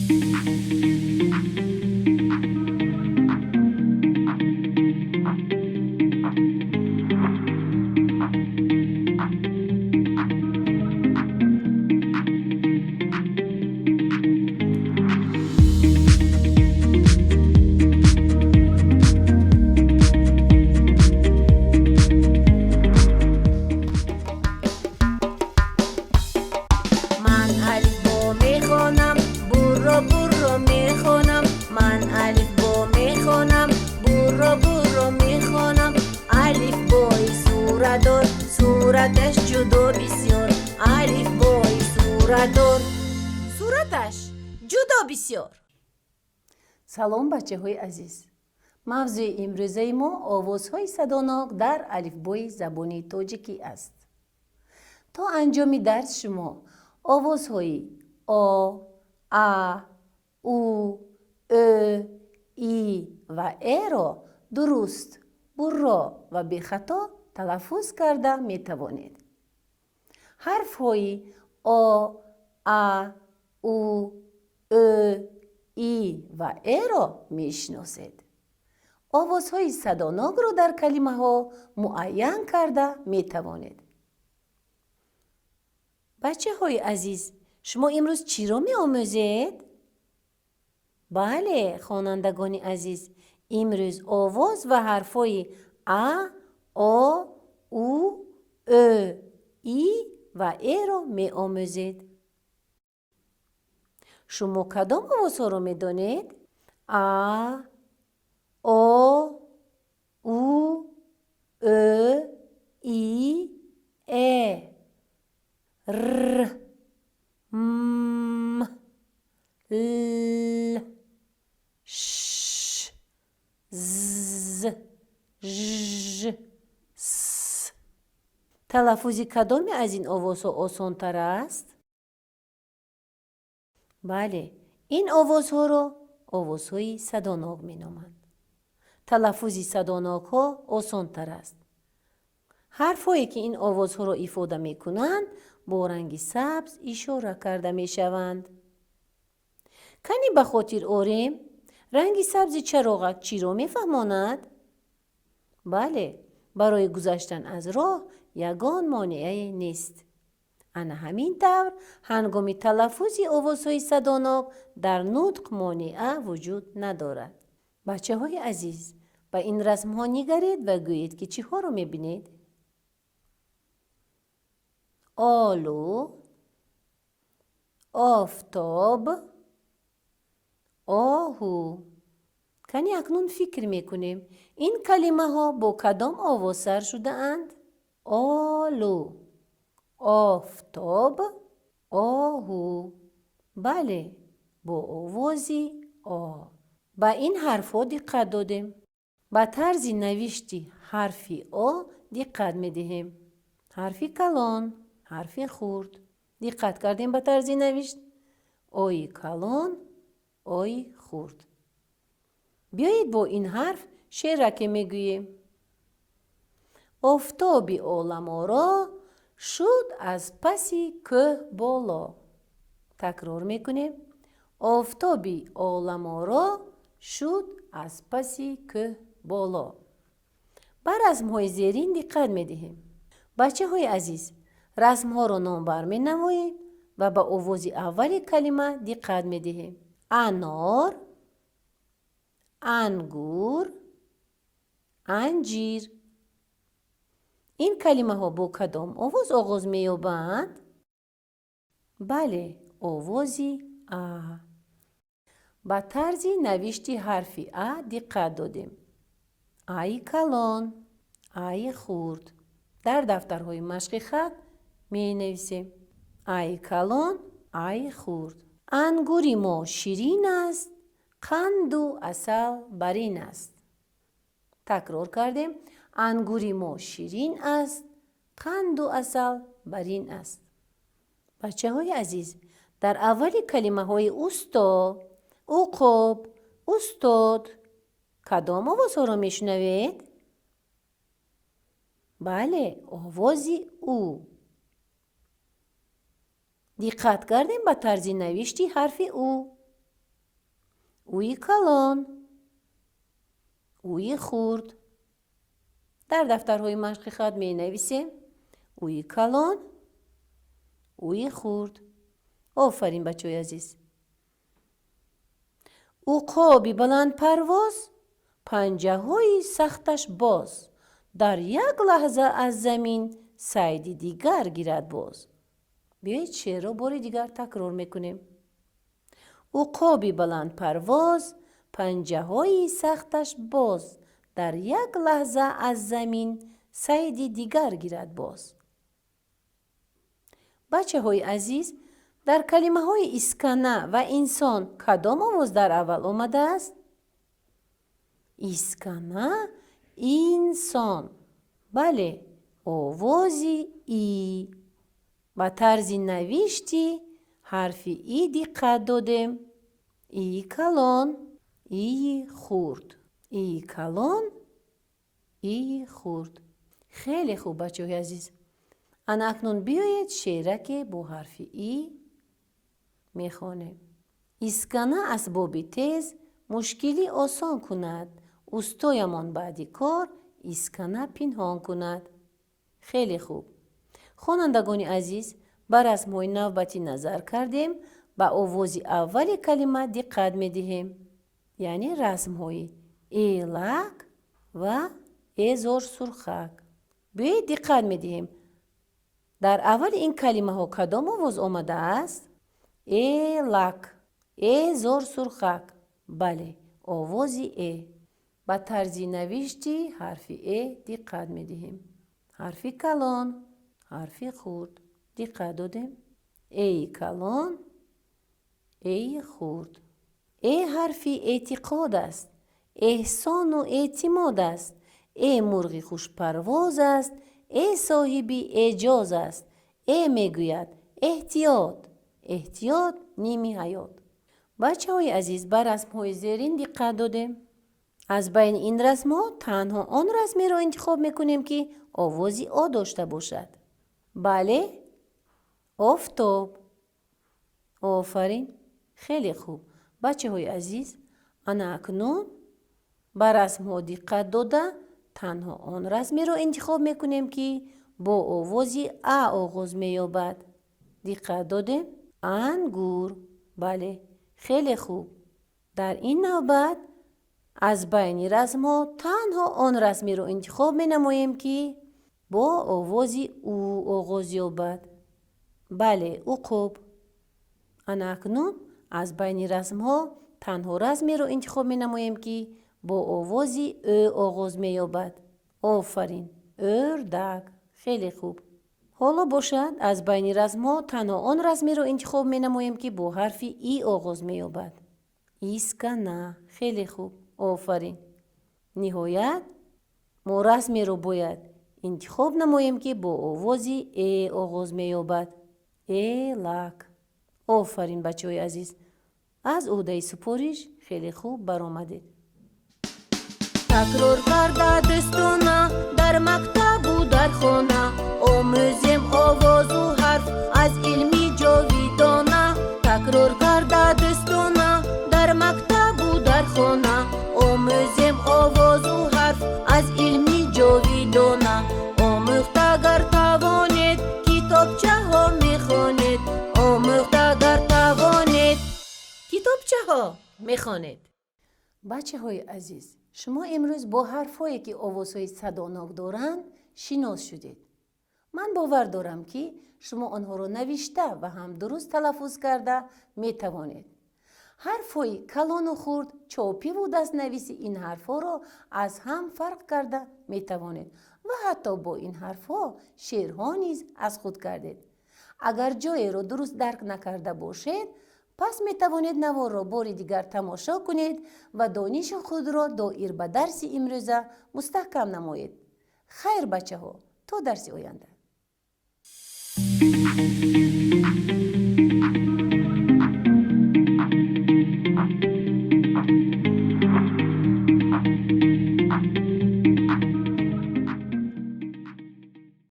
Ман алифбо мехонам, бурро, бурро мехонам. Ман алифбо мехонам, бурро, бурро мехонам. Алифбои суратдор, сураташ ҷудо бисёр. Алифбои суратдор, сураташ ҷудо бисёр. Салом, бачаҳои азиз! Мавзӯи имрӯзаи мо овозҳои садонок дар алифбои забони тоҷикӣ аст. То анҷоми дарс шумо овозҳои о, а, у, ӯ, и ва эро дуруст, бурро ва бехато талаффуз карда метавонед. Ҳарфҳои о, а, у, ӯ, и ва эро мешиносед. Овозҳои садонокро дар калимаҳо муайян карда метавонед. Бачаҳои азиз, шумо имрӯз чиро меомӯзед? Бале, хонандагони азиз, имрӯз овоз ва ҳарфҳои а, о, у, ӯ, и ва эро меомӯзед. Шумо кадом овозҳоро медонед? А, о, у, ӯ, и, э, р, м, л, ш, з, ж, с. Талаффузи кадоме аз ин овозҳо осонтар аст? Бале, ин овозҳоро овозҳои садонок меноманд. Талаффузи садонокҳо осонтар аст. Ҳарфҳое, ки ин овозҳоро ифода мекунанд, бо ранги сабз ишора карда мешаванд. Кани ба хотир орем, ранги сабзи чароғак чиро мефаҳмонад? Бале, барои гузаштан аз роҳ ягон монеае нест. Ана ҳамин тавр, ҳангоми талаффузи овозҳои садонок дар нутқ монеа вуҷуд надорад. Бачаҳои азиз, ба ин расмҳо нигаред ва гӯед, ки чиҳоро мебинед? Олу, офтоб, оҳу. Кани акнун фикр мекунем, ин калимаҳо бо кадом овоз сар шудаанд? Олу, офтоб, оҳу. Бале, бо овози о. Ба ин ҳарфҳо диққат додем. Ба тарзи навишти ҳарфи о диққат медиҳем. Ҳарфи калон, ҳарфи хурд. Диққат кардем ба тарзи навишт? Ои калон, ои хурд. Биёед, бо ин ҳарф шеъраке мегӯем. Офтоби оламоро шуд аз паси кӯҳ боло. Такрор мекунем: офтоби оламоро шуд аз паси кӯҳ боло. Ба расмҳои зерин диққат медиҳем. Бачаҳои азиз, расмҳоро номбар менамоем ва ба овози аввали калима диққат медиҳем. Анор, ангур, анҷир. Ин калимаҳо бо кадом овоз оғоз меёбанд? Бале, овози а. Ба тарзи навишти ҳарфи а диққат додем: аи калон, аи хурд. Дар дафтарҳои машқи хат менависем: аи калон, аи хурд. Ангури мо ширин аст, қанду асал барин аст. Такрор кардем: ангури мо ширин аст, қанду асал барин аст. Бачаҳои азиз, дар аввали калимаҳои усто, уқоб, устод кадом овозҳоро мешунавед? Бале, овози у. Диққат кардем ба тарзи навишти ҳарфи у. Уи калон, уи хурд. Дар дафтарҳои машқи хат менависем: уи калон, уи хурд. Офарин, бачаҳои азиз. Уқоби баландпарвоз, панҷаҳои сахташ боз, дар як лаҳза аз замин сайди дигар гирад боз. Биёед, шеърро бори дигар такрор мекунем. Уқоби баландпарвоз, панҷаҳои сахташ боз, дар як лаҳза аз замин сайди дигар гирад боз. Бачаҳои азиз, дар калимаҳои искана ва инсон кадом овоз дар аввал омадааст? Искана, инсон. Бале, овози и. Ба тарзи навишти ҳарфи и диққат додем. И калон, ии хурд, и калон, ии хурд. Хеле хуб, бачаҳои азиз. Ана акнун биёед, шеъраке бо ҳарфи и мехонем. Искана асбоби тез, мушкилӣ осон кунад, устоямон баъди кор искана пинҳон кунад. Хеле хуб. Хонандагони азиз, ба расмҳои навбатӣ назар кардем, ба овози аввали калима диққат медиҳем, яъне расмҳои элак ва эзорсурхак. Биёед, диққат медиҳем: дар аввали ин калимаҳо кадом овоз омадааст? Элак, эзорсурхак. Бале, овози э. Ба тарзи навишти ҳарфи э диққат медиҳем. Ҳарфи калон, ҳарфи хурд. Диққат додем: эи калон, эи хурд. Э ҳарфи эътиқод аст, эҳсону эътимод аст, э мурғи хушпарвоз аст, э соҳиби эъҷоз аст, э мегӯяд: эҳтиёт, эҳтиёт ними ҳаёт. Бачаҳои азиз, ба расмҳои зерин диққат додем. Аз байни ин расмҳо танҳо он расмеро интихоб мекунем, ки овози о дошта бошад. Бале, офтоб. Офарин, хеле хуб. Бачаҳои азиз, ана акнун ба расмҳо диққат дода, танҳо он расмеро интихоб мекунем, ки бо овози а оғоз меёбад. Диққат додем: ангур. Бале, хеле хуб. Дар ин навбат аз байни расмҳо танҳо он расмеро интихоб менамоем, ки бо овози у оғоз ёбад. Бале, уқоб. Ана акнун аз байни расмҳо танҳо расмеро интихоб менамоем, ки бо овози ӯ оғоз меёбад. Офарин, ӯрдак. Хеле хуб. Ҳоло бошад, аз байни расмҳо танҳо он расмеро интихоб менамоем, ки бо ҳарфи и оғоз меёбад. Искана. Хеле хуб, офарин. Ниҳоят, мо расмеро бояд интихоб намоем, ки бо овози э оғоз меёбад. Элак. Офарин, бачаҳои азиз, аз ӯҳдаи супориш хеле хуб баромадед. Такрор карда дӯстона, дар мактабу дар хона омӯзем овозу ҳарф аз илми ҷовидона. Такрор карда дӯстона, дар мактабу дар хона омӯзем овозу ҳарф аз илми ҷовидона. Омӯхта гар тавонед, китобчаҳо мехонед. Омӯхта гар тавонед, китобчаҳо мехонед. Бачаҳои азиз, шумо имрӯз бо ҳарфҳое, ки овозҳои садонок доранд, шинос шудед. Ман бовар дорам, ки шумо онҳоро навишта ва ҳам дуруст талаффуз карда метавонед. Ҳарфҳои калону хурд, чопиву дастнависи ин ҳарфҳоро аз ҳам фарқ карда метавонед ва ҳатто бо ин ҳарфҳо шеърҳо низ аз худ кардед. Агар ҷоеро дуруст дарк накарда бошед, пас метавонед наворро бори дигар тамошо кунед ва дониши худро доир ба дарси имрӯза мустаҳкам намоед. Хайр, бачаҳо, то дарси оянда.